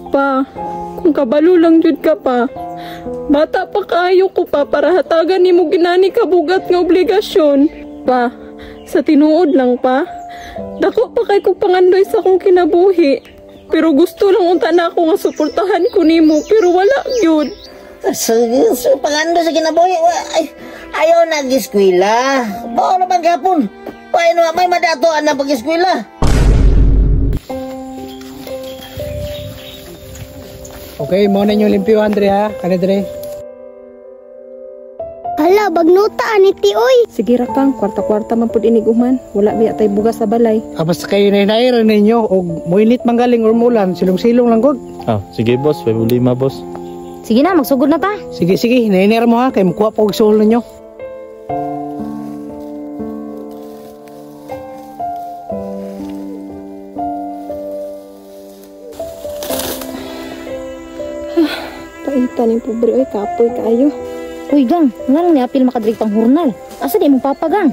Pa, kung kabalo lang jud ka pa. Bata pa kaayo ko pa para hatagan nimo ginani kabugat nga obligasyon. Pa, sa tinuod lang pa. Dako pa kay kog pangandoy sa akong kinabuhi. Pero gusto lang unta na ako nga suportahan ko nimo pero wala gyud. Sa pangando sa kinabuhi, ay, ayaw nag-eskwela. Bao naman gapon. Paano may madatoan na pag-eskwela? Okay, mo na inyong limpyo, Andre, ha? Kani, Andre? Hala, bagnuta ani ti oy. Sige ra kang, kwarta-kwarta man pud inig uman. Wala biya tay bugas sa balay. Ah, basta kayo na ninyo, og muinit manggaling or mulan, silong-silong lang gud. Ah, sige boss, may problema boss. Sige na, magsugod na ta. Sige, sige, hinahinir mo ha, kay mukuha pa og suhol ninyo. Paita ning pobre oy, kapoy kaayo. Uy, gang, nganong niapil makadrig pang hurnal? Asa di mong papa, gang?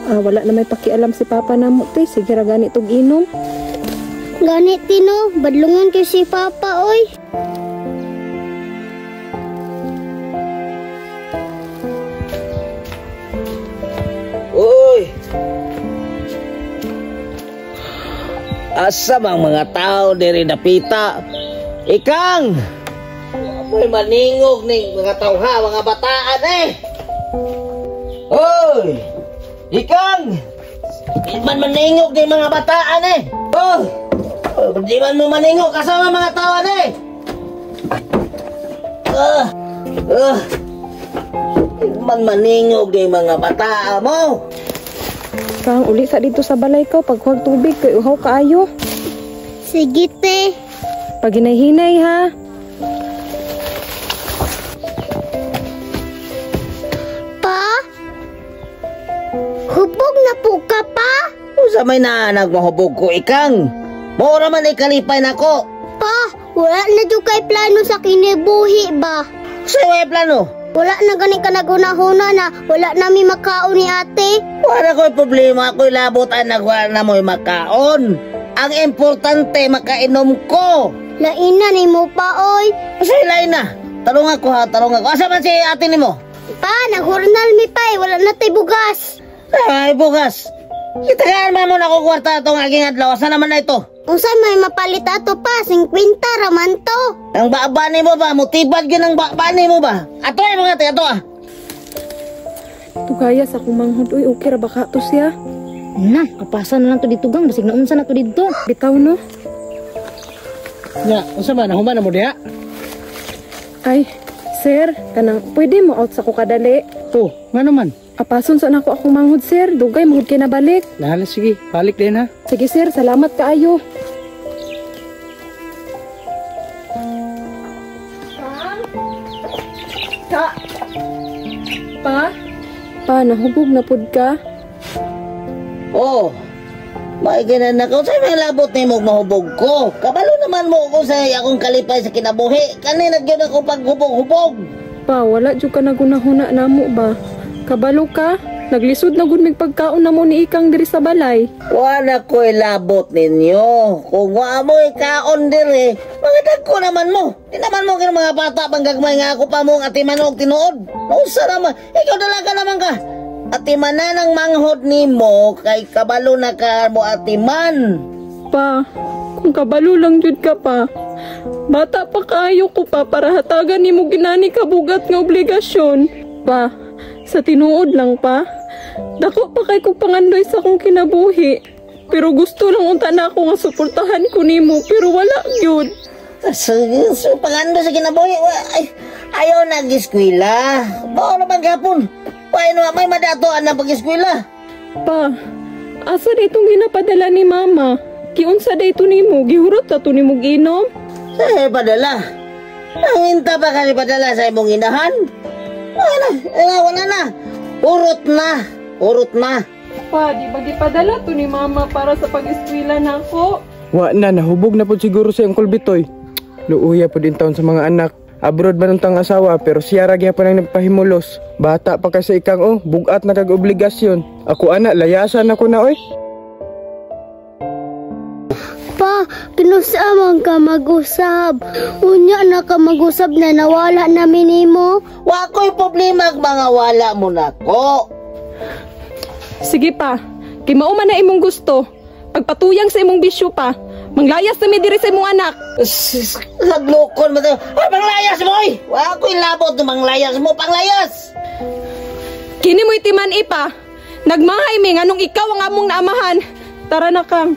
Ah, wala na may pakialam si papa namo te. Sige ra gani tog inom. Gani tino, badlungon kay si papa oy. Uy! Asa mang mga tao diri napita? Ikang! Amoy maningog ning mga tawha, mga bataan eh! Uy! Ikang! Di man maningog ning mga bataan eh! Oh! Di man mo maningog kasama mga tawan eh! Di man maningog ning mga bataan mo! Kang uli sa dito sa balay ko, paghuwag tubig kay uhaw kaayo. Sige te. Paginay-hinay ha. Pa? Hubog na po ka pa? Usa may naanag mahubog ko ikang. Mao ra man ikalipay nako. Pa, wala na jud kay plano sa kinibuhi ba? Sa way plano? Wala na gani ka naghuna-huna na wala na mi makaon ni ate. Wala ko'y problema, ako'y labot ang nagwala na mo'y makaon. Ang importante, makainom ko. Laina ni mo pa, oy. Kasi lain na. Tarong ako ha, tarong ako. Asa man si ate ni mo? Pa, naghurnal mi pa eh. Wala na tay bugas. Ay, bugas. Itagaan man mo na ako kwarta itong aking adlaw. Asa naman na ito? Unsa may mapalit ato pa, 50 raman to. Ang baba ni mo ba? Mutibad yun ang baba ni mo ba? Ato ay mga te, ato ah. Tugaya sa akong manghod, uy, okay ra ba ka to siya? Na, kapasa na lang to dito gang, basig naunsa na to dito. Bitaw no? Nya, unsa man, nahuman na mo diha? Ay, sir, kanang pwede mo out sa ko kadali. Oh, nga naman. Apason sa nako akong manghod, sir. Dugay manghod kay nabalik. Lahala, sige, balik din ha. Sige sir, salamat kaayo. Pa? Pa? Pa, nahubog na pud ka? Oh, may ganan ako. Sa'yo may labot ni mo mahubog ko. Kabalo naman mo ako sa akong kalipay sa kinabuhi. Kanina gyud ako paghubog-hubog. Pa, wala jud ka nagunahuna namo ba? Kabalo ka? Naglisod na gud mig pagkaon namo ni Ikang diri sa balay. Wala ko'y labot ninyo. Kung wa mo'y kaon diri, mga dagko naman mo. Di naman mo kini mga bata pang gagmay nga ako pa mong atiman og tinuod. Nausa naman. Ikaw dalaga naman ka. Atimanan ang manghod nimo kay kabalo na ka mo atiman. Pa, kung kabalo lang jud ka pa. Bata pa kaayo ko pa para hatagan nimo ginani kabugat nga obligasyon. Pa, sa tinuod lang pa. Dako pa kay kog pangandoy sa akong kinabuhi. Pero gusto lang unta na ako nga suportahan ko nimo pero wala gyud. Sa pangandoy sa kinabuhi, ay, ayaw nag-eskwela. Bao naman gapon. Paano may madatoan na pag-eskwela? Pa, asa ditong ginapadala ni mama? Giunsa dito nimo? Gihurot na to nimo giinom? Eh, padala. Nanginta pa ka ni padala sa imong inahan? Wala na, wala na. Urot na, urot na. Pa, di ba gipadala to ni mama para sa pag-eskwela nako? Wa na, nahubog na po siguro si Uncle Bitoy. Luuya po din taon sa mga anak. Abroad ba nung tang asawa pero siya ra gyapon ang nagpahimulos. Bata pa kasi ikang oh, bugat na kag obligasyon. Ako ana, layasan ako na oy. Pa, Kinusa man ka mag-usab. Unya na ka mag-usab na nawala na minimo. Wa ko'y problema ang mga wala mo nako. Sige pa, kay mao man na imong gusto. Pagpatuyang sa imong bisyo pa, manglayas na mi diri sa imong anak. Naglukon mo tayo. Ay, panglayas mo, oy! Wa ko'y labot ng manglayas mo, panglayas! Kini mo'y timan ipa. Nagmahay mi nganong ikaw ang among naamahan. Tara na, Kang.